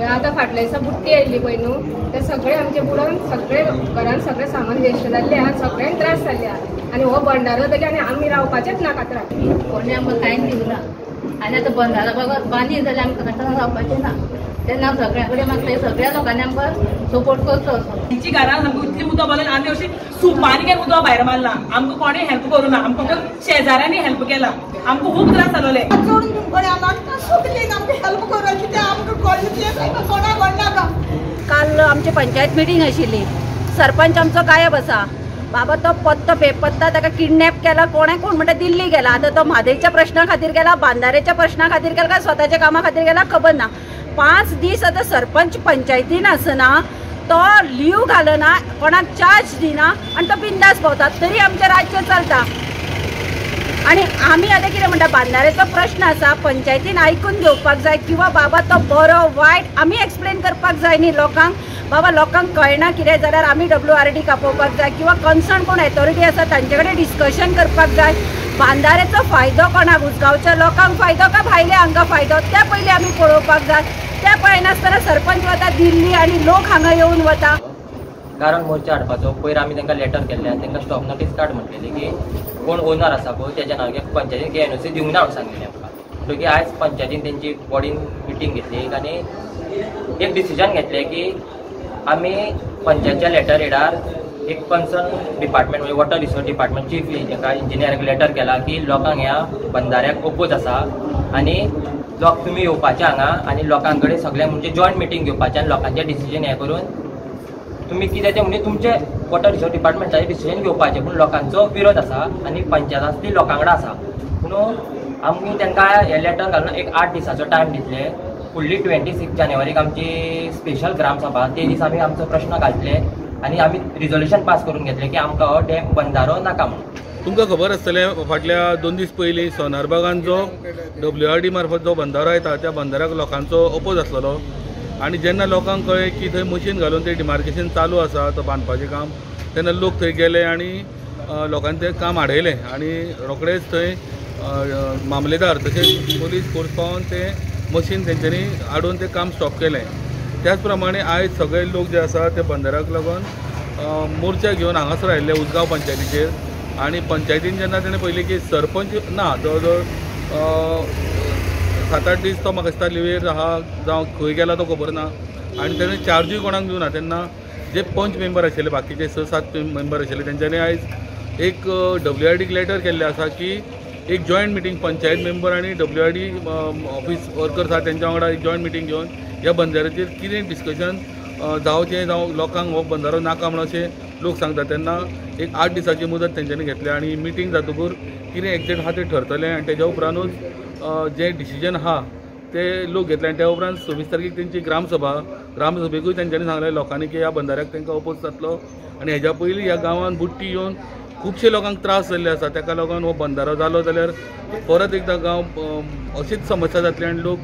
आतां फाटल्या दिसा बुट्टी आयिल्ली पळय न्हू, ते सगळे आमचे बुडोन सगळे घरान सगळें सामान वेस्ट जाल्लें आहा, सगळ्यांक त्रास जाल्ले आहा. आनी हो बंडारो जाल्यार आनी आमी रावपाचेच ना कातराक. कोणी आमकां कांय दिवना आनी आतां बंदारो बगर बांदी जाल्यार आमकां कातरां रावपाचें ना. तेन्ना सगळ्या कडेन मागता सगळ्या लोकांनी आमकां सपोर्ट करचो असो. तेंची घरान सामकी इतली उदक भरलें, आमी अशी सुपांनी घेवन उदक भायर मारलां. आमकां कोणें हेल्प करूं ना, आमकां फक्त शेजाऱ्यांनी हेल्प केला. आमकां खूब त्रास जालोले. चोडून तुमकडे मागता सगळीं आमकां हेल्प करूं, कित्याक आमकां कळ्ळें कोणा कोणाक. काल आमची पंचायत मिटींग आशिल्ली, सरपंच आमचो गायब आसा. बाबा तो पत्तो बेपत्ता, ताका किडनॅप केला कोणे कोण म्हणटा दिल्ली गेला. आतां तो म्हादयच्या प्रश्ना खातीर गेला, बांदाऱ्याच्या प्रश्ना खातीर गेला, काय स्वताच्या कामा खातीर गेला खबर ना. 5 दीस आतां सरपंच पंचायतीन आसना, तो लीव घालना, कोणाक चार्ज दिना आनी तो बिंदास भोंवता, तरी आमचें राज्य चलता. आनी आमी आतां कितें म्हणटा, बांदाऱ्याचो प्रश्न आसा, पंचायतीन आयकून घेवपाक जाय किंवा बाबा तो बरो वायट आमी एक्सप्लेन करपाक जाय न्ही लोकांक. बाबा लोकांक कळना कितें जाल्यार आमी WRD कापोवपाक जाय किंवा कन्सर्न कोण एथॉरिटी आसा तांचे कडेन डिस्कशन करपाक जाय. बांदाऱ्याचो फायदो कोणाक, उसगांवच्या लोकांक फायदो काय भायल्या हांकां फायदो, ते पयलीं आमी पळोवपाक जाय. ते पळयनासतना सरपंच वता दिल्ली आनी लोक हांगा येवन वता. कारण मोर्चा हाडपाचो पयर आमी तांकां लेटर केल्लें आनी तांकां स्टॉप नोटीस काड म्हटलेली की कोण ओनर आसा पळय तेज्या नांवार पंचायतीन एनओसी दिवंक ना म्हणून सांगलेलें आमकां. म्हणटकीर आयज पंचायतीन तेंची बॉडीन मिटींग घेतली आनी एक डिसिजन घेतलें की आमी पंचायतच्या लेटर हेडार एक कन्सर्न डिपार्टमेंट म्हणजे वॉटर रिसोर्स डिपार्टमेंट चीफ हाका इंजिनियराक लेटर केला की लोकांक ह्या बंदाऱ्याक ओपोज आसा आनी लोक तुमी येवपाचे हांगा आनी लोकां कडेन सगळ्यांक म्हणजे जॉयंट मिटींग घेवपाचें आनी लोकांचें डिसिजन हें करून तुमी कितें तें म्हणजे तुमचें वॉटर रिसोर्स डिपार्टमेंटाचें डिसिजन घेवपाचें. पूण लोकांचो विरोध आसा आनी पंचायत लोकां कडेन आसा, म्हणून आमी तांकां हें लेटर घालून एक 8 दिसाचो टायम दितले. फुडली 26 जानेवारीक आमची स्पेशल ग्रामसभा, ते दीस आमी आमचो प्रश्न घालतले आनी आमी रिजोल्युशन पास करून घेतले की आमकां हो डॅम बंदारो नाका म्हणून. तुमकां खबर आसतलें फाटल्या 2 दीस पयलीं सोनारबागान जो WRD मार्फत जो बंदारो येता त्या बंदाराक लोकांचो ओपोज आसलेलो आनी जेन्ना लोकांक कळ्ळें की थंय मशीन घालून तें डिमार्केशन चालू आसा तो बांदपाचें काम, तेन्ना लोक थंय गेले आनी लोकांनी तें काम आडयलें आनी रोखडेच थंय मामलेदार तशेंच पोलीस फोर्स पावोन तें मशीन तेंच्यांनी हाडून तें काम स्टॉप केलें. त्याच प्रमाणे आयज सगळे लोक जे आसा ते बंदाराक लागून मोर्चा घेवन हांगासर आयिल्ले उसगांव पंचायतीचेर. आनी पंचायतीन जेन्ना तेणें पळयलें की सरपंच ना, जवळ जवळ 7-8 दीस तो म्हाका दिसता लिवेर आहा, जावं खंय गेला तो खबर ना आनी तेणें चार्जूय कोणाक दिवना. तेन्ना जे पंच मेंबर आशिल्ले बाकीचे 6-7 मेंबर आशिल्ले तेंच्यांनी आयज एक WRDक लेटर केल्लें आसा की एक जॉयंट मिटींग पंचायत मेंबर आनी WRD office workers आहा तेंच्या वांगडा एक जॉयंट मिटींग घेवन ह्या बंदाऱ्याचेर कितें डिस्कशन जावचें, जावं लोकांक हो बंदारो नाका म्हणून अशें लोक सांगता. तेन्ना एक 8 दिसाची मुदत तेंच्यांनी घेतल्या आनी मिटींग जातकूर कितें एक्झॅक्ट आहा तें ठरतलें आनी तेज्या उपरांतूच जें डिसिजन आहा ते लोक घेतले. आनी त्या उपरांत 26 तारखेक तेंची ग्रामसभा, ग्रामसभेकूय तेंच्यांनी सांगलें लोकांनी की ह्या बंदाऱ्याक तांकां ओपोज जातलो आनी हेज्या पयलीं ह्या गांवांत बुट्टी येवन खुबशे लोकांक त्रास जाल्ले आसा, ताका लागून हो बंदारो जालो जाल्यार परत एकदां गांव अशीच समस्या जातली आनी लोक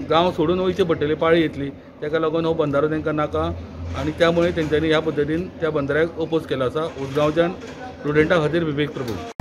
गांव सोडून वयचे पडटले, पाळी येतली. ताका लागून हो बंदारो तांकां नाका आनी त्यामुळे तेंच्यांनी ह्या पद्दतीन त्या बंदाऱ्याक ओपोज केलो आसा. उसगांवच्यान स्टुडंटा खातीर विवेक प्रभू.